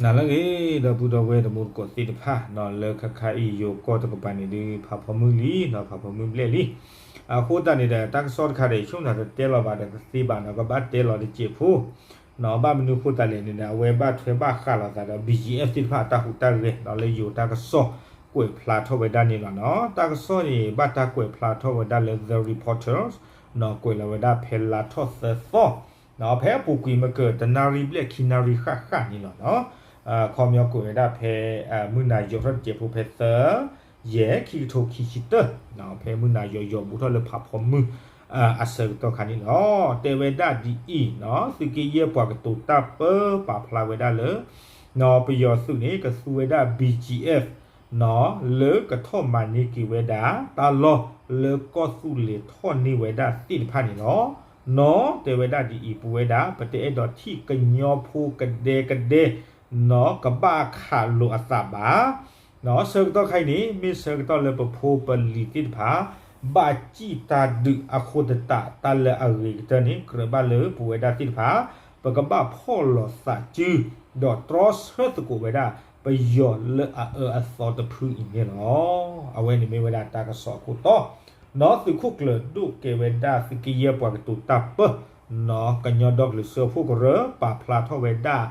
နၤလၢအဂ့ၤ ဒီပုၢ်ဒီဝဲၢ်တံၤသကိးသ့ၣ်တဖၣ် လၢခဲခါအံၤ ယိၤကီၢ်တကပၤန့ၣ်ဒုး ဖးဖီမုၢ်လံ ဖးဖီမုၢ်ဘျဲၣ်လံ. အဃိသတးန့ၣ်ဒီး တၢ်ကစီၣ်တခါဒီး ဆိကမိၣ်သးတတဲလီၤဘၣ်ဒီးတသ့ဘၣ်နီၤ ကဘၣ်တဲလီၤတစဲးဖိ ဘၣ်မနုၤဃိသတးလဲၣ်န့ၣ်ဒီး အဝဲဘၣ်ထွဲဘၣ်ဃးလိာ်သးဒီး ဘံၣ်ကၠံၣ်အဲၣ်သ့ၣ်တဖၣ်အတၢ်ဟူးတၢ်ဂဲၤ လၢယိၤတၢ်ကစီၣ် ကွဲးဖျါထီၣ်ဝဲဒၣ်န့ၣ်လီၤနီၤ. တၢ်ကစီၣ်န့ၣ် ဘၣ်တၢ်ကွဲးဖျါထီၣ်ဝဲဒၣ်လၢ The Reporters ကွဲးလီၤဝဲဒၣ်ဖဲလါထီၣ်သၢသီ ဖဲအပူၤကွံာ်မ့ၢ်ကတနၣ်ရံၣ်ဘျဲၣ်ခံနၣ်ရံၣ်ဃၣ်ဃၣ်န့ၣ်လီၤ. ခီပညီကွဲးဝဲဒၣ်ဖဲ မုၢ်နၤယီၤထီၣ်တစဲးဖိဖဲသၢ ယဲၢ် ခံကထိခံဆံတၢ ဖဲမုၢ်နၤယီၤယီၤဘူးထီၣ်လၢဖးဖီမုၢ် အဆၢကတီၢ်ခါန့ၣ်လီၤ. တဲဝဲဒၣ်ဒ်အံၤနီၤ သုးက့ယဲၢ်ပှၤကတိၤတၢ်ပၢပာ်ဖျါဝဲဒၣ်လၢ ပယီၤသုးန့ၣ် ကသူဝဲဒၣ် ဘံၣ်ကၠံၣ်အဲၣ် လၢကထီၣ်မၤန့ၢ်က့ၤဝဲဒၣ် တၢ်လီၢ်လၢကီၢ်သူလ့ၤထီၣ်န့ၢ်ဝဲဒၣ်သ့ၣ်တဖၣ်န့ၣ်လီၤ. နီၤ တဲဝဲဒၣ်ဒ်အံၤ ပဝဲဒၣ် ပတအဲၣ်ဒိးထံၣ်ကညီဖိကဒဲကဒဲ နီၤ ကဘၣ်ခးလိာ်အသးဘၣ် ဆၢကတီၢ်ခါအံၤန့ၣ် မ့ၢ်ဆၢကတီၢ်လၢပဖိပလံၤသ့ၣ်တဖၣ် ဘၣ်စံၣ်တၢ်ဒုးအဃိသတး တၢ်လၢအဂ့ၤကတၢၢ်န့ၣ် ကြၢးဘၣ်လၢပဝဲဒၣ်သ့ၣ်တဖၣ် ပကဘၣ်ဖီၣ်လိာ်သးစု ဒီးတြီဆၢသကိးဝဲဒၣ် ပယီၤလၢအအၢအသီတဖုအံၤန့ၣ်လီၤ. အဝဲန့ၣ်မ့ၢ်ဝဲဒၣ်တၢ်ကစီၣ်အခိၣ်တီ နီၤ သုးခိၣ်ကျၢၢ်ဒိၣ်ကဲဝဲဒၣ်သုးက့ယဲၢ်ပှၤကတိၤတၢ်ပၢ နီၤ ကညီဒီကလုာ်စၢဖှိၣ်ကရၢ ပာ်ဖျါထီၣ်ဝဲဒၣ်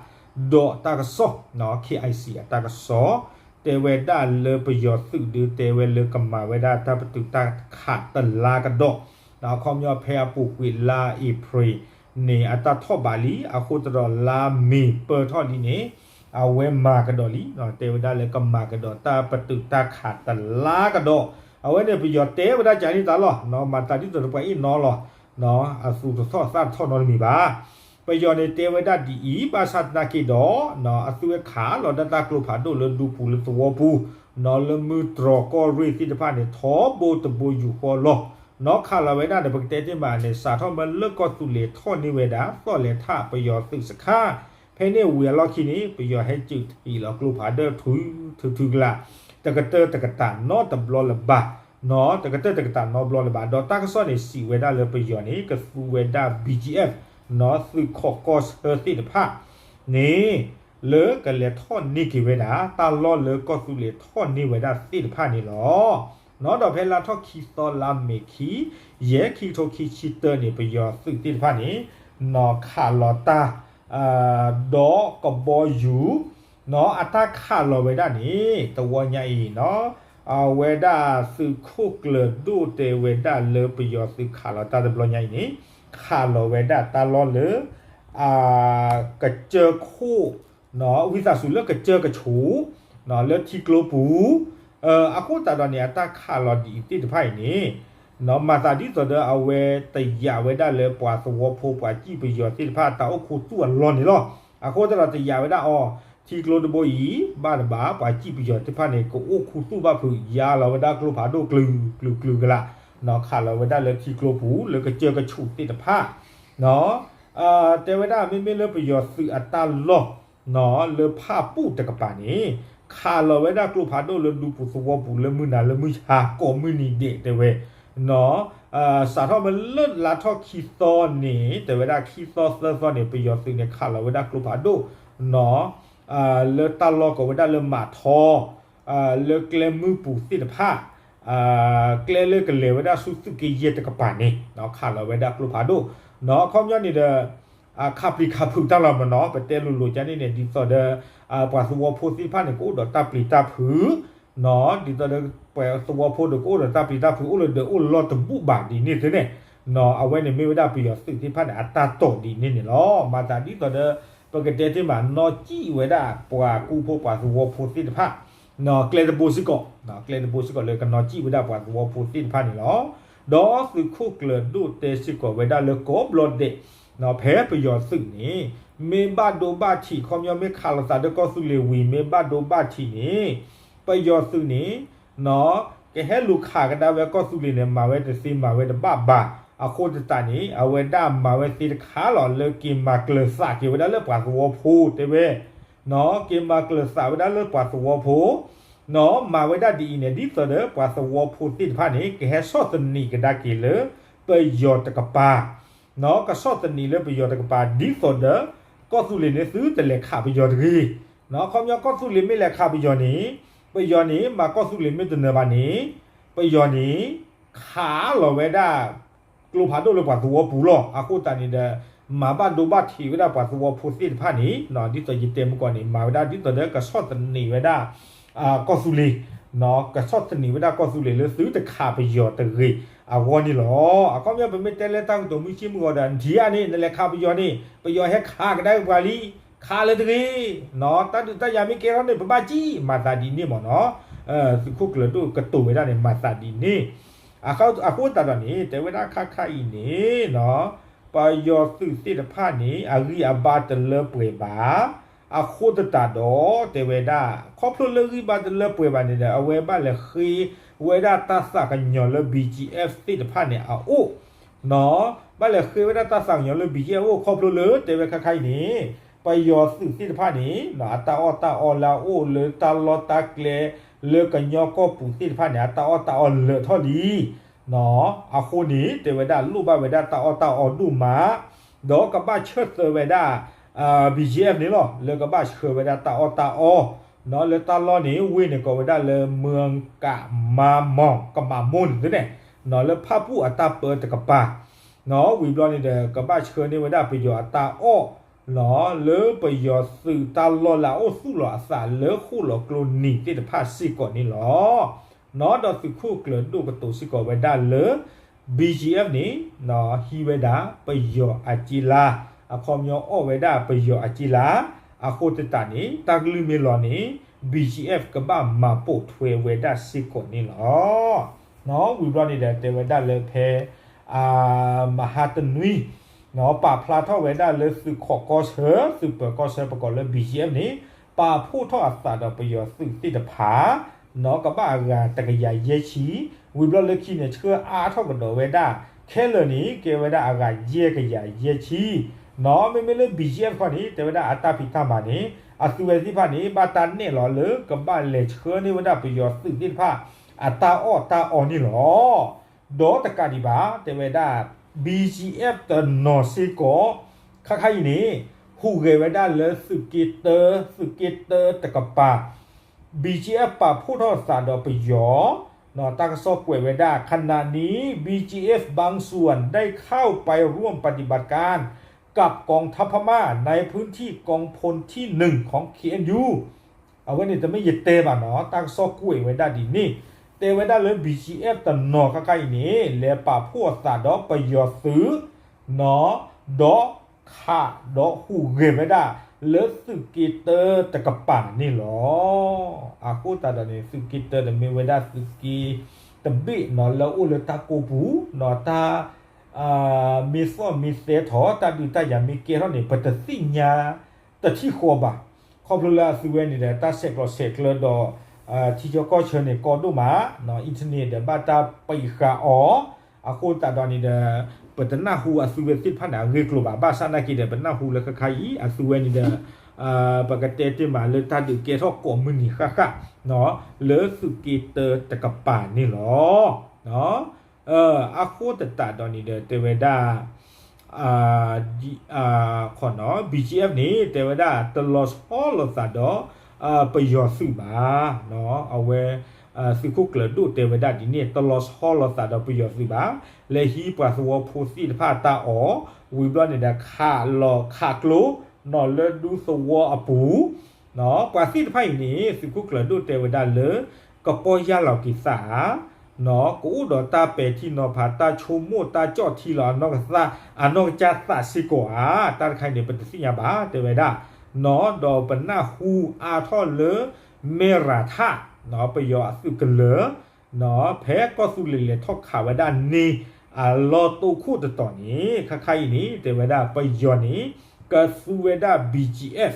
ဒီးတၢ်ကစီၣ် နီၤ KIC အတၢ်ကစီၣ် တဲဝဲဒၣ်လၢပယီၤသုးဒုးတဲဝဲလၢကမၤဝဲဒၣ်တၢ်ပတုာ်တၢ်ခးတလါကဒီး အခီပညီဖဲအပူၤကွံာ်လါအ့ဖြ့ၣ်န့ၣ် အတၢ်ထီၣ်ဘးလံ အဃိသတးဒီးလါမ့ၤပၢၢ်ထီၣ်လံန့ၣ် အဝဲမၤကဒီးလံ တဲဝဲဒၣ်လၢကမၤကဒီးတၢ်ပတုာ်တၢ်ခးတလါကဒီး အဝဲန့ၣ်ပယီၤတဲဝဲဒၣ်ကန့ၣ်တၢ်လီၤ မၤသးဒ်သိးဒီးပှၤအ့ၣ်နီၤလီၤ အသူၣ်တထီၣ်သးတထီၣ်နီတမံၤဘၣ်. ပယီၤန့ၣ်တဲဝဲဒၣ်ဒ်အံၤ ဘၣ်ဆၣ်သနာ်က့ဒီး အသုဝဲခးလီၤဒၣ်တၢ်ကျိဖးဒိၣ်လၢဒူပူၤလၢသဝီပူၤ နီၤ လၢမုၢ်တြီၤကီၢ်ရ့ၣ်သ့ၣ်တဖၣ်န့ၣ် ထီဘိတဘိယူၢ်ဃီလီၤ နီၤ ခးလီၤဝဲဒၣ်ဒီး ပကတဲတ့ၢ်မးန့ၣ် စးထီၣ်မ့ၢ်လၢကီၢ်သူလ့ၤထီၣ်န့ၢ်ဝဲဒၣ် သီၣ်လဲၤထးပယီၤသုးစခါ ဖဲန့ၣ်ဝံၤအလီၢ်ခံန့ၣ် ပယီၤဟဲစုးထံးလီၤကျိဖးဒိၣ်ထုထုကလး တကတၢၢ်တကတၢၢ်နီတဘျီလၢၤဘၣ် နီၤ တကတၢၢ်တကတၢၢ်နီတဘျီလၢၤဘၣ် ဒီးတၢ်ကစီၣ်န့ၣ် စံးဝဲဒၣ်လၢပယီၤန့ၣ် ကသူဝဲဒၣ် ဘံၣ်ကၠံၣ်အဲၣ် နီၤ သုးခိးကီၢ်ဆၢသ့ၣ်တဖၣ်န့ၣ် လၢကလဲၤထီၣ်န့ၢ်က့ၤဝဲဒၣ် တၢ်လီၢ်လၢကီၢ်သူလ့ၤထီၣ်န့ၢ်ဝဲဒၣ်သ့ၣ်တဖၣ်န့ၣ်လီၤ. နီၤ ဒီးဖဲလါထီၣ်ခံသီလါမ့ၤခံ ယဲၢ် ခံကထိခံဆံတၢန့ၣ် ပယီၤသုးသ့ၣ်တဖၣ်န့ၣ် နီၤ ခးလီၤတၢ် ဒီးကဘီယူၤ နီၤ အတၢ်ခးလီၤဝဲဒၣ်န့ၣ် တဝီညါအံၤနီၤ အဝဲဒၣ်သုးခိၣ်ကျၢၢ်ဒိၣ်တဲဝဲဒၣ်လၢပယီၤသုးခးလီၤတၢ်တဘျီညါအံၤန့ၣ် ခးလီၤဝဲဒၣ်တၢ်လီၢ်လၢ ကစၢၢ်ခိၣ် ဝံသးစူၤလၢကစၢၢ်ကဆူး လၢထံကျိပူၤ အဃိသတးဒီးန့ၣ် အတၢ်ခးလီၤဒ်အံၤသ့ၣ်တဖၣ်အံၤန့ၣ် မၤသးဒ်သိးဒီးအဝဲတယာ်ဝဲဒၣ်လၢပှၤသဝီဖိပှၤစံၣ်ပယီၤသ့ၣ်တဖၣ်တၢ်အိၣ်ခူသူၣ်အလီၢ်န့ၣ်လီၤ. အဃိသတးဒီးတယာ်ဝဲဒၣ်အီၤ ထံကျိတဘိအံၤ ဘၣ်တဘၣ် ပှၤစံၣ်ပယီၤသ့ၣ်တဖၣ်န့ၣ် ကအိၣ်ခူသူၣ်ဘၣ်ဖုး ယါလီၤဝဲဒၣ်ကျိဖးဒိၣ်ကျုၤကျုၤကျုၤကလး နီၤ ခးလီၤဝဲဒၣ်လၢထံကျိပူၤ လၢကစၢၢ်ကဆူးသ့ၣ်တဖၣ် နီၤ တဲဝဲဒၣ်မ့မ့ၢ်လၢပယီၤသုးအတၢ်လီၢ် နီၤ လၢဖၣ်ပူၣ်တကပၤန့ၣ် ခးလီၤဝဲဒၣ်ကျိဖးဒိၣ်လၢဒူပူၤသဝီပူၤလၢမုၢ်နၤလၢမုၢ်ဆါကိးမုၢ်နံၤဒဲးတဲဝဲ နီၤ စးထီၣ်မ့ၢ်လၢလါထီၣ်ခံသီန့ၣ် တဲဝဲဒၣ်ခံသီသၢသီန့ၣ် ပယီၤသုးန့ၣ် ခးလီၤဝဲဒၣ်ကျိဖးဒိၣ် နီၤ လၢတၢ်လီၢ်ကိးဝဲဒၣ်လၢမးထီ လၢကျဲမုၢ်ပူၤသ့ၣ်တဖၣ် ကျဲလၢကလဲၤဝဲဒၣ်ဆူသုးက့ယဲၢ်တကပၤန့ၣ် ခးလီၤဝဲဒၣ်ကျိဖးဒိၣ် နီၤ အခီပညီန့ၣ်ဒီး ခးပျံၤခးဖုးတၢ်လီၤမးနီၤ ပတဲလိၤလိၤကန့ၣ်န့ၣ် ဒ်သိးဒီး ပှၤသဝီဖိသ့ၣ်တဖၣ်န့ၣ် ကအိၣ်ဒီးတၢ်ပျံၤတၢ်ဖုး နီၤ ဒ်သိးဒီး ပှၤသဝီဖိဒီးကအိၣ်ဒီးတၢ်ပျံၤတၢ်ဖုး အိၣ်လၢဒၢးအိၣ်လီၢ်တဘူၣ်ဘၣ်ဒ်န့ၣ်သ့န့ၣ် နီၤ အဝဲန့ၣ်မ့ၢ်ဝဲဒၣ်ပယီၤသုးသ့ၣ်တဖၣ်န့ၣ် အတၢ်တိာ်ဒ်န့ၣ်န့ၣ်လီၤ. မၤသးဒ်သိးဒီး ပကတဲတ့ၢ်မး နီၢ်ကံၣ်ဝဲဒၣ်ပှၤကူဖိပှၤသဝီဖိသ့ၣ်တဖၣ် နီၤ ကျဲတဘိစ့ၢ်ကီး ကျဲတဘိစ့ၢ်ကီးလၢကနီၢ်ကံၣ်ဝဲဒၣ်ပှၤသဝီဖိသ့ၣ်တဖၣ်န့ၣ်လီၤ. ဒီးသုးခိၣ်ကျၢၢ်ဒိၣ်တဲစ့ၢ်ကီးဝဲဒၣ်လၢကိးဘျီဒဲး နီၤ ဖဲပယီၤသုးန့ၣ် မ့ၢ်ဘၣ်ဒိဘၣ်ထံး ခီပညီမ့ၢ်ခးလိာ်သးဒီးကီၢ်သူလ့ၤဝံၤ မ့ၢ်ဘၣ်ဒိဘၣ်ထံးန့ၣ် ပယီၤသုးန့ၣ် နီၤ ကဟဲလူၤခးကဒါဝဲကီၢ်သူလ့ၤန့ၣ် မၤဝဲတသ့မၤဝဲတဘၣ်ဘၣ် အဃိသတးန့ၣ် အဝဲဒၣ်မၤဝဲသ့တခါလီၤ လၢက့ၤမၤကျၢၤသးက့ၤဝဲဒၣ်လၢပှၤသဝီဖိတဲဝဲ နီၤ က့ၤမၤကျၢၤသးဝဲဒၣ်လၢပှၤသဝီဖိ နီၤ မၤဝဲဒၣ်ဒ်အံၤန့ၣ် ဒ်သိးဒီးပှၤသဝီဖိသ့ၣ်တဖၣ်န့ၣ် ကဟဲဆီၣ်သနံးကဒါက့ၤလၢပယီၤတကပၤ နီၤ ကဆီၣ်သနံးလၢပယီၤတကပၤ ဒ်သိးဒီး ကီၢ်သူလ့ၤန့ၣ်သုတလဲၤခးပယီၤတဂ့ၤ ခီပညီကီၢ်သူလ့ၤမ့ၢ်လဲၤခးပယီၤန့ၣ်, ပယီၤန့ၣ် မၤကီၢ်သူလ့ၤမ့ၢ်တနၢၤဘၣ်န့ၣ်, ပယီၤန့ၣ် ခးလီၤဝဲဒၣ် ကျိဖးဒိၣ်လၢပှၤသဝီပူၤလီၤ. အဃိသတးန့ၣ်ဒီး မၤဘၣ်ဒိဘၣ်ထံးဝဲဒၣ်ပှၤသဝီဖိသ့ၣ်တဖၣ်န့ၣ်, ဒ်သိးယတဲမုၢ်ကီၢ်န့ၣ် မၤဝဲဒၣ်ဒ်သိးဒီးကဆီၣ်သနံးဝဲဒၣ် ကီၢ်သူလ့ၤ, ကဆီၣ်သနံးဝဲဒၣ်ကီၢ်သူလ့ၤလၢသုတခးပယီၤတဂ့ၤအဂီၢ်န့ၣ်လီၤ. အခီပညီပမ့ၢ်တဲလၢတၢ်ကတိၤမုၢ်ဆ့ၣ်မုၢ်ဂီၤဒီး နထံၣ်ဧါန့ၣ် နလဲၤခးပယီၤန့ၣ် ပယီၤဟဲခးကဒါက့ၤပှၤလံ, ခးလၢတဂ့ၤ, တၢ်ဒုးတၢ်ယၤမ့ၢ်ကဲထီၣ်န့ၣ် ပဘၣ်ကံၣ် မၤသးဒ်န့ၣ်မ့ၢ်နီၤ. သုးခိၣ်ကျၢၤဒိၣ်ကတိၤဝဲဒၣ်န့ၣ် မၤသးဒ်န့ၣ်. အဃိသတးဒီးန့ၣ် တဲဝဲဒၣ်ခါခါအံၤန့ၣ် ပယီၤသုးသ့ၣ်တဖၣ်န့ၣ် အဂံၢ်အဘါတလၢပှဲၤဘၣ်. အဃိသတးဒီး တဲဝဲဒၣ် ခီဖျိလၢဂံၢ်ဘါတလၢပှဲၤဘၣ်န့ၣ်ဒီး အဝဲဘၣ်လဲၤဃ့ဝဲဒၣ်တၢ်သးကညီၤလၢ BGF သ့ၣ်တဖၣ်န့ၣ်အအိၣ်, ဘၣ်လဲၤဃ့ဝဲဒၣ်တၢ်သးကညီၤလၢ BGF အအိၣ် ခီဖျိလၢတဲဝဲခါခါအံၤန့ၣ် ပယီၤသုးသ့ၣ်တဖၣ်န့ၣ် အတၢ်အီၣ်တၢ်အီလၢအအိၣ်လၢတၢ်လီၢ်တၢ်ကျဲ လၢကညီကီၢ်ပူၤသ့ၣ်တဖၣ်န့ၣ် အတၢ်အီၣ်တၢ်အီလၢာ်ထီၣ်လံ. အဃိန့ၣ် တဲဝဲဒၣ်လိၣ်ဘၣ်ဝဲဒၣ်တၢ်အီၣ်တၢ်အီဒိၣ်မး, ဒီးကဘၣ်ဆၢသၢဝဲဒၣ် BGF န့ၣ်လီၤ လၢကဘၣ်ဆှၢဝဲဒၣ်တၢ်အီၣ်တၢ်အီ, လၢတၢ်လီၢ်န့ၣ် ဝ့ၢ်န့ၣ်ကိးဝဲဒၣ်လၢ မၢကးမါမီၢ် ကမးမိၢ်န့ၣ်သ့ၣ်န့ၣ်, လၢဖၣ်ပူၣ်အတၢ်ပၢတကပၤ, ဝံၤဘျီန့ၣ်ဒီး ကဘၣ်ဆှၢန့ၢ်ဝဲဒၣ်ပယီၤအတၢ်အီၣ် လၢပယီၤသုးတၢ်လီၢ်လၢအအိၣ်သူၣ်လီၤအသးလၢဃိၣ်လီၤကျိနံၤသ့ၣ်တဖၣ်စ့ၢ်ကီးန့ၣ်လီၤ. ဒီးသုးခိၣ်ကျၢၤဒိၣ်ကတိၤစ့ၢ်ကီးဝဲဒၣ်လၢ BGF န့ၣ် ဟံးဝဲဒၣ်ပယီၤအက့လါ, အခီပညီအီၣ်ဝဲဒၣ်ပယီၤအက့လါ, အဃိသတးန့ၣ် တၢ်ကလုၢ်မ့ၢ်လီၤန့ၣ် BGF ကဘၣ်မၤပိာ်ထွဲဝဲဒၣ်စ့ၢ်ကီးန့ၣ်လီၤ. ဝံၤဘျီန့ၣ်ဒီး တဲဝဲဒၣ်လၢဖဲ မဟါတနွံ ပာ်ဖျါထီၣ်ဝဲဒၣ်လၢသုးခိးကီၢ်ဆၢ သုးပၢၤကီၢ်ဆၢ ပကိးလၢ BGF န့ၣ် ပာ်ဖှိၣ်ထီၣ်အသးဒီးပယီၤသုးသ့ၣ်တဖၣ် ကဘၣ်အဂၤတကယၤယဲၢ်ဆံ, ဝံၤဘျီလၢခံန့ၣ် ဆှၢအါထီၣ်ကဒီးဝဲဒၣ် ခဲလၢာ်န့ၣ် ကဲဝဲဒၣ်အဂၤယဲၢ်ကယၤယဲၢ်ဆံ, မ့မ့ၢ်လၢ BGF တခီန့ၣ် တဲဝဲဒၣ်အတၢ်ဖံးတၢ်မၤန့ၣ် အသုဝဲသ့ၣ်တဖၣ်န့ၣ် ဘၣ်တၢ်နဲၣ်လီၤလၢကဘၣ်လဲၤဆှၢန့ၢ်ဝဲဒၣ်ပယီၤသုးသ့ၣ်တဖၣ် အတၢ်အီၣ်တၢ်အီန့ၣ်လီၤ. ဒီးတကးဒံးဘၣ် တဲဝဲဒၣ် BGF တနီၤစ့ၢ်ကီး ခါခါအံၤန့ၣ် ဟူးဂဲၤဝဲဒၣ်လၢသုးက့တၢ သုးက့တၢတကပၤ BGF ပာ်ဖှိၣ်ထီၣ်သးဒီးပယီၤ, တၢ်ကစီၣ်ကွဲးဝဲဒၣ် ขณะนี้ BGF บางส่วนได้เข้าไปร่วมปฏิบัติการกับกองทัพพม่าในพื้นที่กองพลที่หนึ่งของ เคเอ็นยู အဝဲန့ၣ်တမ့ၢ်ယတဲဘၣ်နီၤ တၢ်ကစီၣ်ကွဲးဝဲဒၣ်ဒ်န့ၣ်, တဲဝဲဒၣ်လၢ BGF တနီၤခါခါအံၤန့ၣ် လဲၤပာ်ဖှိၣ်အသးဒီးပယီၤသုး ဒီးခးဒီးဟူးဂဲၤဝဲဒၣ် လၢသုးက့တၢတကပၤန့ၣ်လီၤ. အဃိသတးဒီးန့ၣ် သုးက့တၢတမ့ၢ်ဝဲဒၣ်သုးက့တဘ့ၣ်နီၤ လၢအိၣ်လၢတၢ်ကိၢ်ပူၤနီၤ တၢ် မ့ၢ်သီၣ်မ့ၢ်သဲထီၣ် တၢ်ဒုးတၢ်ယၤမ့ၢ်ကဲထီၣ်န့ၣ် ပတသ့ၣ်ညါတထံၣ်ဃီဘၣ်. ခီဖျိလၢအသုဝဲန့ၣ်ဒီး တၢ်ဆဲးကျိးဆဲးကျၢဒီး ထံဆၢကီၢ်ဆၢန့ၣ် ကီဒိၣ်မး, internet ဒီးဘၣ်တၢ်ပံးဃာ်အီၤ, အဃိသတးဒီးန့ၣ်ဒီး ပတနၢ်ဟူအသုဝဲသ့ၣ်တဖၣ်န့ၣ် အဂ့ၢ်ကျိၤဘၣ်. ဘၣ်ဆၣ်နာ်က့ဒီး ပနၢ်ဟူလၢခါခါအံၤ အသုဝဲန့ၣ်ဒီး ပကတဲတ့ၢ်မးလၢတၢ်ဒုးကဲထီၣ်ကိးမုၢ်နံၤဃၣ်ဃၣ် လၢသုးက့တၢတကပၤန့ၣ်လီၤ. အဃိသတးဒီးန့ၣ်ဒီး တဲဝဲဒၣ် ခီနီၤ BGF န့ၣ် တဲဝဲဒၣ်တလီၤဆီလိာ်သးဒီး ပယီၤသုးဘၣ်. အဝဲ သုးခိၣ်ကျၢၤဒိၣ်တဲဝဲဒၣ်ဒ်န့ၣ် တလီၤဆီလိာ်သးဒီးပယီၤသုးဘၣ်. လဲၤဟံးပှၤသဝီဖိသ့ၣ်တဖၣ်တၢ်အီၣ် ဝံၤဘျီန့ၣ်ဒီး ခးလီၤခးကျိ နီၤလၢဒူသဝီအပူၤ ပှၤသ့ၣ်တဖၣ်အံၤန့ၣ် သုးခိၣ်ကျၢၤဒိၣ်တဲဝဲဒၣ်လၢ ကပီၢ်ယၢ်လီၤက့ၤသးဧါ, ကအိၣ်ဒီးတၢ်ပဲာ်ထံနီၤဖး တၢ်ဆိကမိၣ် တၢ်ကၠီၣ်ထံလီၤ အနီၢ်ကစၢ်သးစ့ၢ်ကီးဧါ, တၢ်တခါအံၤန့ၣ် ပတသ့ၣ်ညါဘၣ် တဲဝဲဒၣ်. ဒီးပနၢ်ဟူအါထီၣ်လၢ မဲၢ်ရၤထၣ် ပယီၤအသုးကလၢၤ ဖဲကီၢ်သူလ့ၤလဲၤထီၣ်ခးဝဲဒၣ်န့ၣ် အလီၢ်တိခိၣ်တတီၤန့ၣ် ခါခါအံၤန့ၣ် တဲဝဲဒၣ်ပယီၤန့ၣ် ကသူဝဲဒၣ် BGF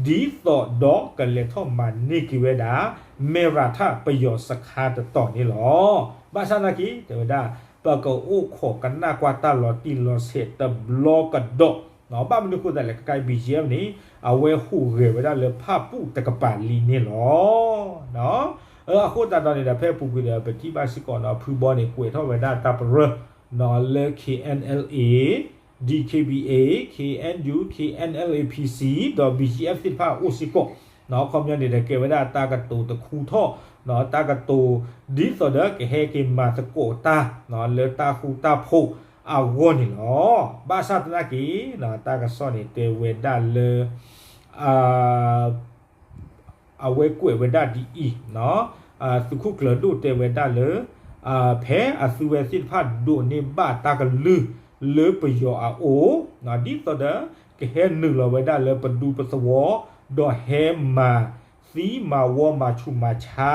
ဒ်သိးဒီးကလဲၤထီၣ်မၤန့ၢ်က့ၤဝဲဒၣ် မဲၢ်ရၤထၣ်ပယီၤစခါတတီၤန့ၣ်လီၤ. ဘၣ်ဆၣ်နာ်က့ တဲဝဲဒၣ် ပကအိၣ်ခိးကနၣ်ကွၢ်တၢ်လီၤတံၢ်လီၤဆဲးတဘျီကဒီး ဘၣ်မနုၤအဃိသတးလဲၣ် ခါခါအံၤ BGF န့ၣ် အဝဲဟူးဂဲၤဝဲဒၣ်လၢဖၣ်ပူၣ်တကပၤလံန့ၣ်လီၤ. အဃိသတးဒီးန့ၣ်ဒီး ဖဲအပူၤကွံာ်ဒီး ပထံၣ်ဘၣ်စ့ၢ်ကီးနီၤ ဖုဘီန့ၣ် ကွဲးထီၣ်ဝဲဒၣ်တၢ်ပရၢ လၢ KNLA, DKBA, KNU, KNLA PC ဒီး BGF သ့ၣ်တဖၣ်အအိၣ်စ့ၢ်ကီး အခီပညီန့ၣ်ဒီး ကဲဝဲဒၣ်တၢ်ကတိၤတခူထီၣ်, တၢ်ကတိၤဒ်သိးဒီးကဟဲက့ၤမၤသကိးတၢ် လၢတၢ်ဃူတၢ်ဖိးအဂီၢ်န့ၣ်လီၤ. ဘၣ်ဆၣ်သနာ်က့ တၢ်ကစီၣ်န့ၣ်တဲဝဲဒၣ်လၢ အဝဲကွဲးဝဲဒၣ်ဒ်အံၤ, သုးခိၣ်ကျၢၤဒိၣ်တဲဝဲဒၣ်လၢ ဖဲအသုဝဲသ့ၣ်တဖၣ်ဒိးန့ၢ်ဘၣ်တၢ်ကလုၢ်လၢပယီၤအအိၣ်, ဒ်သိးဒီး ကဟဲနုာ်လီၤဝဲဒၣ်လၢပဒူပသဝီ, ဒီးဟဲမၤသံမၤဝီမၤဆူးမၤဆါ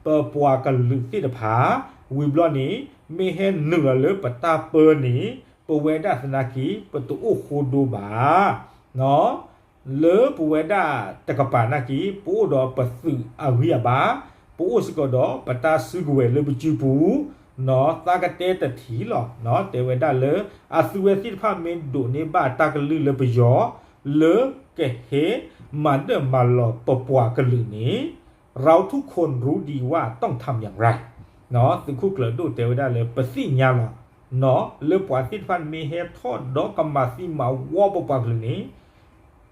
ပပှၤကလုာ်သ့ၣ်တဖၣ်, ဝံၤဘျီန့ၣ် မ့ၢ်ဟဲနုာ်လီၤလၢပတၢ်ပၢန့ၣ် ပဝဲဒၣ်သနာ်က့ ပတအိၣ်ဃိဒိဘၣ် လၢပဝဲဒၣ်တကပၤနာ်က့ ပအိၣ်ဒီးပသုးအဂံၢ်အဘါ, ပအိၣ်စ့ၢ်ကီးဒီးပတၢ်စုကဝဲၤလၢပစုပူၤ, သးကတဲတထံၣ်လီၤ. တဲဝဲဒၣ်လၢ အသုဝဲသ့ၣ်တဖၣ်မ့ၢ်ဒိးန့ၢ်ဘၣ်တၢ်ကလုၢ်လၢပယီၤ လၢကဟဲမၤဒၢၣ်မၤလီၤပပှၤကလုာ်န့ၣ် เราทุกคนรู้ดีว่าต้องทำอย่างไร သုးခိၣ်ကျၢၤဒိၣ်တဲဝဲဒၣ်လၢပသ့ၣ်ညါလီၤ လၢပှၤသ့ၣ်တဖၣ်မ့ၢ်ဟဲထီၣ်ဒီးကမၤသံမၤဝီပပှၤကလုာ်န့ၣ်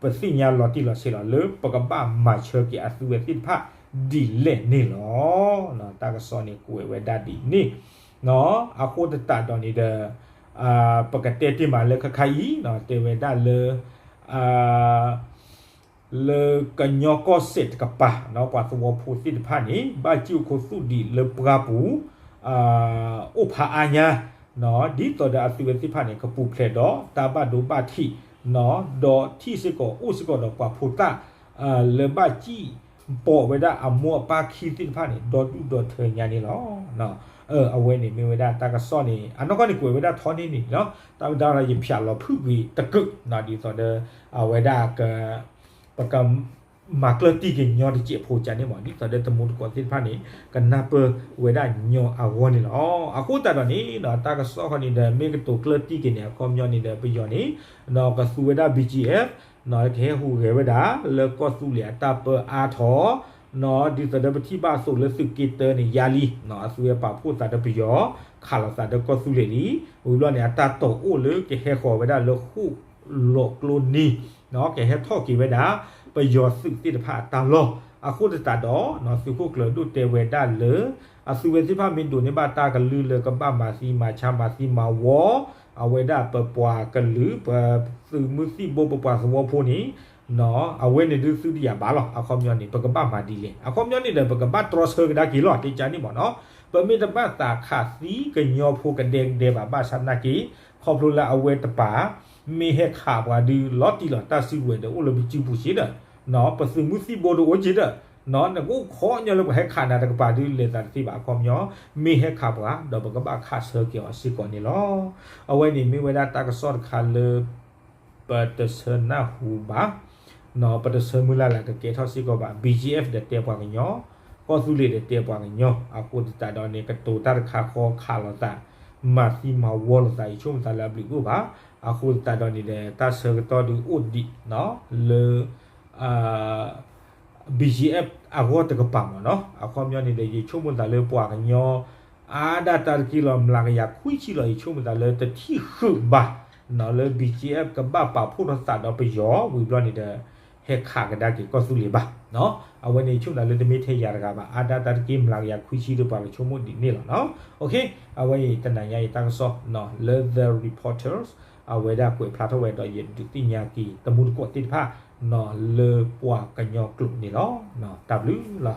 ပသ့ၣ်ညါလီၤတံၢ်လီၤဆဲးလီၤ လၢပကဘၣ်မၤဆၢက့ၤအသုဝဲသ့ၣ်တဖၣ်ဒ်လဲၣ်န့ၣ်လီၤ. တၢ်ကစီၣ်န့ၣ်ကွဲးဝဲဒၣ်ဒ်န့ၣ် အဃိသတးဒီးန့ၣ်ဒီး ပကတဲတ့ၢ်မးလၢခါခါအံၤ တဲဝဲဒၣ်လၢ လၢကညီကီၢ်စဲၣ်တကပၤ ပှၤသဝီဖိသ့ၣ်တဖၣ်န့ၣ် ဘၣ်စံၣ်အိၣ်ခိးသူၣ်ဒံးလၢပှၢ်ပူၤ အိၣ်ဖးအါညါ ဒ်သိးဒီးအသုဝဲသ့ၣ်တဖၣ်န့ၣ် ကပူၤဖျဲးဒီးတၢ်ဘၣ်ဒိဘၣ်ထံး ဒီးထံၣ်စ့ၢ်ကီးအိၣ်စ့ၢ်ကီးဒီးပှၤဖိသၣ် လၢဘၣ်စံၣ်ပိာ်ဝဲဒၣ်အမိၢ်အပၢ်ခံသ့ၣ်တဖၣ်န့ၣ် ဒီဒူၣ်ဒီထၢညါန့ၣ်လီၤ. အဝဲန့ၣ်မ့ၢ်ဝဲဒၣ်တၢ်ကစီၣ်န့ၣ် အနီၢ်ကီၢ်န့ၣ်ကွဲးဝဲဒၣ်ထီန့ၢ်န့ၣ်လီၤ. တၢ်ဝဲဒၣ်ယဖၠးလီၤဖုၣ်ကွံာ်တကုာ် ဒ်သိးဒီး အဝဲဒၣ် ပက မၤကျၢၢ်တံၢ်က့ၤညီတစဲးဖိကန့ၣ်မး ဒ်သိးဒီးတမူတကိးသ့ၣ်တဖၣ်န့ၣ် ကနၢ်ပၢၢ်ဝဲဒၣ်ညီအဂီၢ်န့ၣ်လီၤ. အဃိသတးဒီးန့ၣ် တၢ်ကစီၣ်ဃီန့ၣ်ဒီး မ့ၢ်ကတိၤကျၢၢ်တံၢ်က့ၤန့ၣ် အခီပညီန့ၣ်ဒီး ပယီၤန့ၣ် ကသူဝဲဒၣ် ဘီၣ်ကၠံၣ်အ့ၣ် ကဟဲဟူးဂဲၤဝဲဒၣ် လၢကီၢ်သူလ့ၤအတၢ်ပၢအါထီၣ် ဒ်သိးဒီးပထံၣ်ဘၣ်အသိးလၢသုးက့တၢန့ၣ် ယါလံ အသုဝဲပာ်ဖှိၣ်သးဒီးပယီၤ ခးလိာ်သးဒီးကီၢ်သူလ့ၤလံ. ဝံၤဘျီန့ၣ် အတၢ်တိာ်အိၣ်လၢကဟဲဃီၤဝဲဒၣ်လၢဃိၣ်လီၤကျိနံၤ ကဟဲထီၣ်က့ၤဝဲဒၣ် ပယီၤသုးသ့ၣ်တဖၣ်အတၢ်လီၢ် အဃိသတးဒီး သုးခိၣ်ကျၢၤဒိၣ်တဲဝဲဒၣ်လၢ အသုဝဲသ့ၣ်တဖၣ်မ့ၢ်ဒိးန့ၢ်ဘၣ်တၢ်ကလုၢ်လၢကဘၣ်မၤသံမၤဆါမၤသံမၤဝီ အဝဲဒၣ်ပပှၤကလုာ် ပသုးမုၢ်သံၣ်ဘိ ပပှၤသဝီဖိန့ၣ် အဝဲန့ၣ်ဒုးသုတယၤဘၣ်လီၤ. အခီပညီန့ၣ် ပကဘၣ်မၤဒ်လဲၣ်. အခီပညီန့ၣ်ဒီး ပကဘၣ်တြီဆၢကဒါက့ၤလီၤ တဲကန့ၣ်မးနီၤ. ပမ့ၢ်တဘၣ်သးခးသံကညီဖိကဒဲကဒဲဘၣ် ဘၣ်ဆၣ်သနာ်က့ ခီဖျိလၢအဝဲတပၤ မ့ၢ်ဟဲခးပှၤဒုးလီၤတံၢ်လီၤ တၢ်စုကဝဲၤဒီးအိၣ်လၢပစုပူၤစ့ၢ်ဒီး ပသုးမုၢ်သံၣ်ဘိဒီးအိၣ်စ့ၢ်ဒီး နကအိၣ်ခိးညီလၢပှၤဟဲခးနၤတကပၤဒုးလဲၤသးတသ့ဘၣ် အခီပညီ မ့ၢ်ဟဲခးပှၤ ဒီးပကဘၣ်ခးဆၢက့ၤအီၤစ့ၢ်ကီးန့ၣ်လီၤ. အဝဲန့ၣ်မ့ၢ်ဝဲဒၣ်တၢ်ကစီၣ်တခါလၢ ပတဆၢနၢ်ဟူဘၣ် ပတဆၢမုၢ်လၢ်လၢကကဲထီၣ်စ့ၢ်ကီးဘၣ် ဘီၣ်ကၠံၣ်အ့ၣ် ဒီးတဲပှၤကညီ ကီၢ်သူလ့ၤဒီးတဲပှၤကညီ အဃိသတးဒီးန့ၣ် ကတိၤတၢ်တခါဃီခးလိာ်သး မၤသံမၤဝီလိာ်သး ယဆိကမိၣ်သးလၢအဘျုးအိၣ်ဘၣ်. အဃိသတးဒီးန့ၣ်ဒီး တၢ်ဆၢကတီၢ်ဒုးအိၣ်ဒံး လၢ ဘီၣ်ကၠံၣ်အ့ၣ် အဂီၢ်တကပၤမးနီၤ. အခီပညီန့ၣ်ဒီး ယဆိကမိၣ်သးလၢပှၤကညီ အါဒၣ်တၢ်တက့ၢ်လီၤ မျးကယၤခွံဆံလီၤ ယဆိကမိၣ်သးလၢတထံၣ်ဃုာ်ဘၣ် လၢ ဘီၣ်ကၠံၣ်အ့ၣ် ကဘၣ်ပာ်ဖှိၣ်ထီၣ်သးဒီးပယီၤ ဝံၤဘျီန့ၣ်ဒီး ဟဲခးကဒါက့ၤကီၢ်သူလ့ၤဘၣ်. အဝဲန့ၣ်ယဆိကမိၣ်သးလၢတမ့ၢ်ထဲယၤတဂၤဘၣ် အါဒၣ်တၢ်တက့ၢ် မျးကယၤခွံဆံဒီးပှၤကဆိကမိၣ်ဒ်န့ၣ်လီၤ. အဝဲအံၤတနၤညါအံၤတၢ်ကစီၣ် လၢ The Reporters အဝဲဒၣ်ကွဲးဖျါထီၣ်ဝဲဒီးယဒုးသ့ၣ်ညါက့ၤ တမူတကိးသ့ၣ်တဖၣ် လၢပှၤကညီကျိာ်န့ၣ်လီၤ. တၢ်ဘျုးလီၤ.